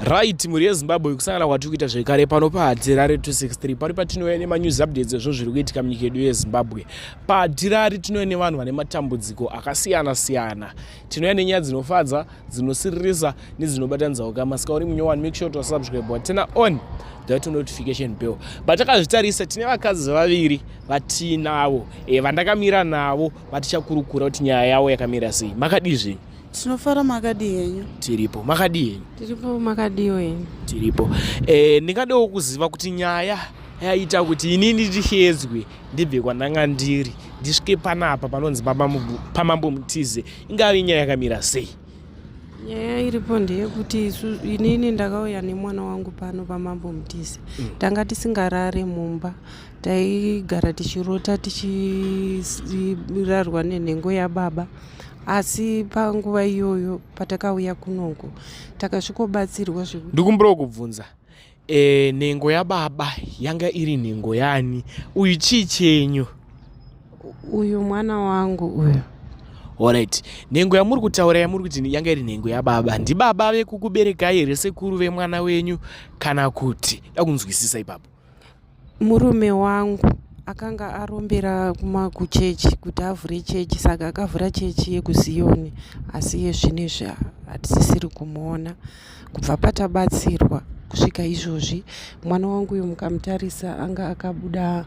Right, mhuri yeZimbabwe, kusangana kwatiri kuita zvekare pano paHatirari 263, pari patinouya nemanews updates ezvo zviri kuitika munyika yedu yeZimbabwe. PaHatirari tinouya nevanhu vane matambudziko akasiyana siyana. Tinouya nenyaya dzinofadza, dzinosiririsa nedzinobatanidza ukama. Saka uri munyowani, make sure to subscribe, turn on that notification bell. Patakazvitarisa, tine vakadzi vaviri vatiinavo vandakamira navo vatichakurukura kuti nyaya yavo yakamira sei. Makadii zvenyu? Tinofara, makadii henyu? Tiripo, makadii henyu? Tiripo, makadiwo henyu? Tiripo. Ndingadewo kuziva kuti nyaya yaita kuti inini ndishedzwe, ndibve kwandanga ndiri, ndisvike panapa panonzi paMambo Mutize, ingave nyaya yakamira sei? Nyaya iripo ndeyekuti inini ndakauya nemwana wangu pano paMambo Mutize. Tanga tisingarare mumba, taigara tichirota tichirarwa nenhengo yababa. Asi panguva iyoyo patakauya kunoku, takasvikobatsirwa. Ndikumbirawo kubvunza, nhengo yababa yanga iri nhengo yani? Uyu chii chenyu? Uyu mwana wangu uyu. Alright, nhengo yamuri kutaura, yamuri kuti yanga iri nhengo yababa, ndibaba vekukuberekai here, sekuru vemwana wenyu, kana kuti da kunzwisisa ipapo? Murume wangu akanga arombera kuchechi kuti avhure chechi, saka akavhura chechi yekuZiyoni, asi yezvinezvi hatisisiri kumuona. Kubva patabatsirwa kusvika izvozvi, mwana wangu uyu mukamutarisa anga akabuda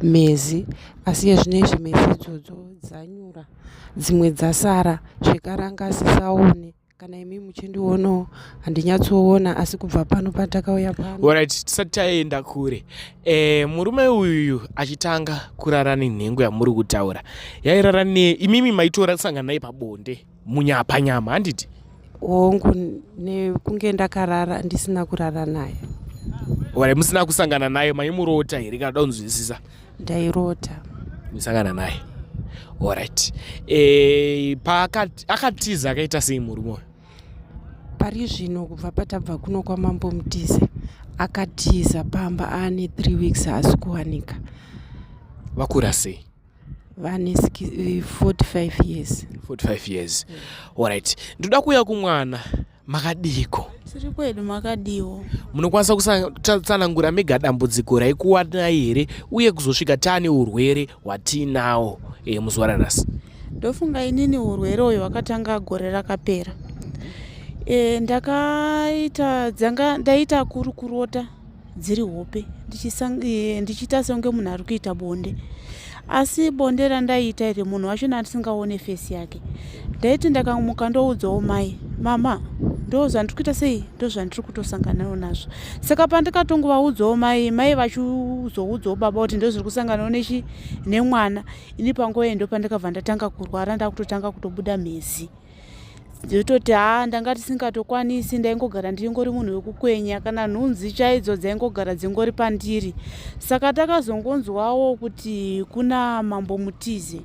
mhezi, asi yezvinezvi mhezi idzodzo dzanyura, dzimwe dzasara. Zvekare anga asisaone. Kana imi muchindionawo, handinyatsoona, asi kubva pano patakauya pano. Alright, tisati taenda kure, murume uyu achitanga kurara nenhengo yamuri kutaura yairara ne imimi, maitora sangana naye pabonde panyama, handiti? Hongu, nekunge ndakarara ndisina kurara naye. Alright, musina kusangana naye, maimurota here, kana da kunzwisisa? Ndairota. Musangana naye. Alright, akatiza akaita sei murume uyu? Pari zvino, kubva patabva kuno kwaMambo Mutize, akatiza pamba aane 3 weeks, haasi kuwanika. Vakura sei? Vane 45 years. 45 years, alright. Ndoda kuuya kumwana. Makadiko? Tiri kwedu, makadiwo? Munokwanisa kutsanangura mega dambudziko raikuwanai here, uye kuzosvika taane urwere hwatiinawo muzuva ranhasi? Ndofunga inini urwere uyu hwakatanga gore rakapera. Ndakaita dzanga ndaita kuri kurota dziri hope, ndichiita senge munhu ari kuita bonde, asi bonde randaiita iri munhu wacho ndisingaone face yake. Ndaiti ndakamuka ndoudzawo mai, "Mama, ndo zvandiri kuita sei, ndo zvandiri kutosanganawo nazvo." Saka pandikatongovaudzawo mai, mai vachizoudzawo baba kuti ndo zviri kusanganawo nechi nemwana. Ini panguva iyi ndo pandakabva ndatanga kurwara, ndakutotanga kutobuda mhezi. Ndototi haa, ndanga tisingatokwanisi, ndaingogara ndiringori munhu wekukwenya, kana nhunzi chaidzo dzaingogara dzingori pandiri. Saka takazongonzwawo kuti kuna Mambo Mutize,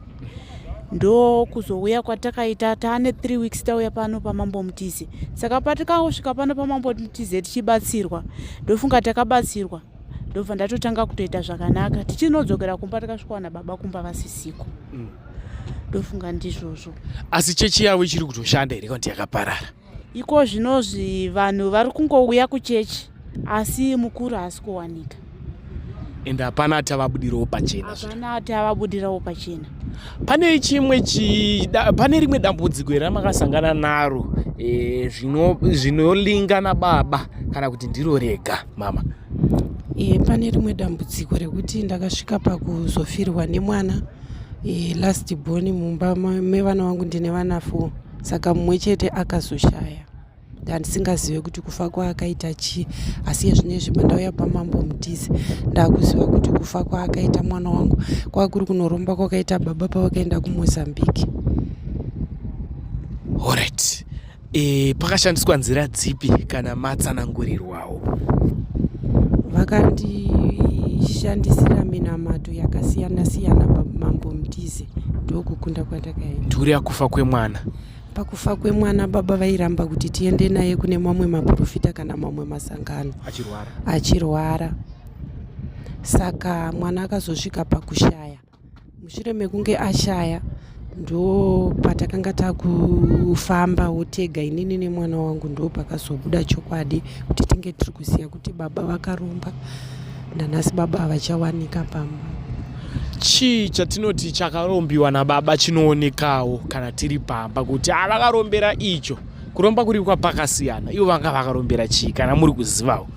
ndokuzouya kwatakaita. Taane 3 weeks tauya pano paMambo Mutize. Saka patikangosvika pano paMambo Mutize tichibatsirwa, ndofunga takabatsirwa, ndobva ndatotanga kutoita zvakanaka. Tichinodzokera kumba, takasvikawana baba kumba vasisiko. Ndofunga ndizvozvo. Asi chechi yavo ichiri kutoshanda here, kana kuti yakaparara? Iko zvinozvi vanhu vari kungouya kuchechi, asi mukuru haasi kuwanika. Ende hapana ati avabudirawo pachena? Hapana ati avabudirawo pachena. Pane chimwe pane rimwe dambudziko here ramakasangana naro zvinolinga nababa, kana kuti ndiro rega, mama? Pane rimwe dambudziko rekuti ndakasvika pakuzofirwa nemwana, last born mumba mevana vangu. Ndine vana 4, saka mumwe chete akazoshaya, handisingazive kuti kufa kwaakaita chii. Asi zvinezvi pandauya paMambo Mutize, ndakuziva kuti kufa kwaakaita mwana wangu kwakuri kunoromba kwakaita baba pavakaenda kuMozambique. Alright, pakashandiswa nzira dzipi, kana matsanangurirwawo? Vakandishandisira minamato yakasiyana siyana Mambo Mutize, ndokukunda kwandakaita. Nduri yakufa kwemwana? Pakufa kwemwana, baba vairamba kuti tiende naye kune mamwe maprofita kana mamwe masangano. Achirwara? Achirwara. Saka mwana akazosvika pakushaya. Mushure mekunge ashaya, Ndo patakanga takufambawo tega inini nemwana wangu, ndo pakazobuda chokwadi kuti tinge tiri kuziva kuti baba vakaromba. Nanhasi baba havachawanika pamba. Chii chatinoti chakarombiwa nababa chinoonekawo kana tiri pamba kuti avakarombera icho? Kuromba kuri kwapakasiyana, ivo vanga vakarombera chii kana muri kuzivawo?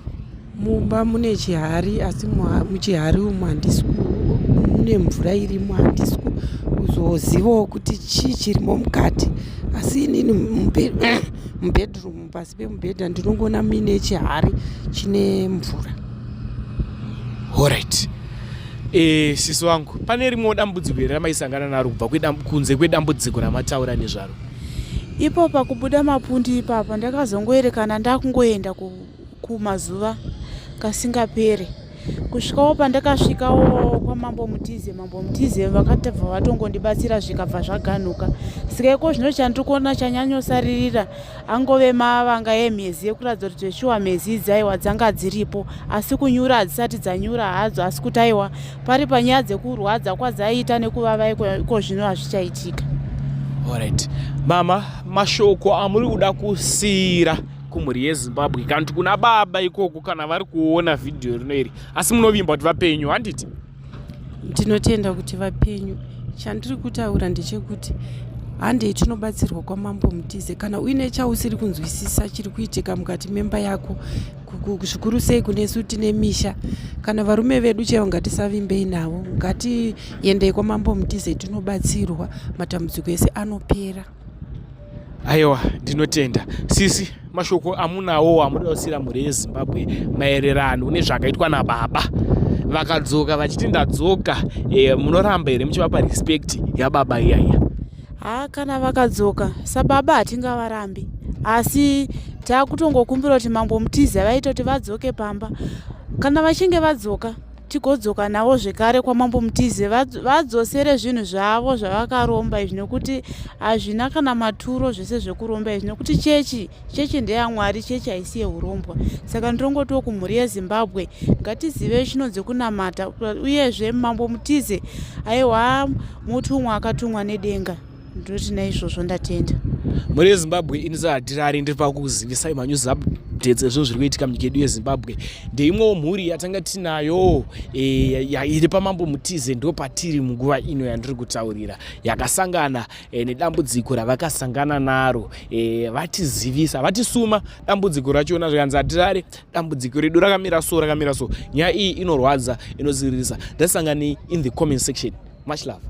Mumba mune chihari, asi muchihari umu handisi, mune mvura irimo, handisi kuzozivawo kuti chii chirimo mukati. Asi inini mubedroom, pasi pemubhedha, ndinongoona muine chihari chine mvura. Alright. Sisi wangu, pane rimwewo dambudziko here ramaisangana naro kubva kunze kwedambudziko ramataura nezvaro? Ipo pakubuda mapundi ipapo, ndakazongoerekana ndakungoenda kumazuva kasingapere, kusvikawo pandakasvikawo kwamambo Mutize. Mambo Mutize vakatobva vatongondibatsira, zvikabva zvaganhuka. Saka iko zvino chandiri kuona chanyanyosaririra angove mavanga emhezi, ekuratidza kuti zveshuwa mhezi idzi aiwa dzanga dziripo, asi kunyura hadzisati dzanyura hadzo. Asi kuti aiwa, pari panyaya dzekurwadza kwadzaiita nekuvava, iko zvino hazvichaitika. Alright mama, mashoko amuri kuda kusiyira kumhuri yeZimbabwe kana kuti kuna baba ikoko kana vari kuona vhidhiyo rino iri? Asi munovimba kuti vapenyu, handiti? Ndinotenda kuti vapenyu. Chandiri kutaura ndechekuti handei tinobatsirwa kwamambo Mutize. Kana uine chausiri kunzwisisa chiri kuitika mukati memba yako, zvikuru sei kunesu tine misha, kana varume vedu chaivo, ngatisavimbei navo, ngatiendei kwamambo Mutize tinobatsirwa, matambudziko ese anopera. Aiwa, ndinotenda sisi. Mashoko amunawo amunoda kusiyira mhuri yeZimbabwe maererano nezvakaitwa nababa vakadzoka vachiti ndadzoka, munoramba here muchivapa respect yababa iyaiya? Ha, kana vakadzoka sababa hatingavarambi, asi taakutongokumbira kuti mambo Mutize vaite kuti vadzoke pamba. Kana vachinge vadzoka, tigodzoka navo zvekare kwamambo Mutize, vadzosere zvinhu zvavo zvavakaromba izvi, nekuti hazvina kana maturo zvese zvekuromba izvi, nekuti chechi ndeyaMwari, chechi haisi yeurombwa. Saka ndirongotiwo kumhuri yeZimbabwe, ngatizive chinonzi kunamata. Uyezve mambo Mutize aiwa mutumwa akatumwa nedenga. Ndoti naizvozvo ndatenda. Mhuri yeZimbabwe, ini saHatirari ndiri pakuzivisai manews updates ezvinhu zviri kuitika munyika yedu yeZimbabwe. Ndeimwewo mhuri yatanga tinayo iri pamambo Mutize, ndo patiri munguva ino yandiri kutaurira, yakasangana nedambudziko ravakasangana naro. Vatizivisa, vatisuma dambudziko rachona, zvikanzi, "Hatirari, dambudziko redu rakamira so, rakamira so." Nyaya iyi inorwadza, inosiririsa. Ndasangani in the comment section. Much love.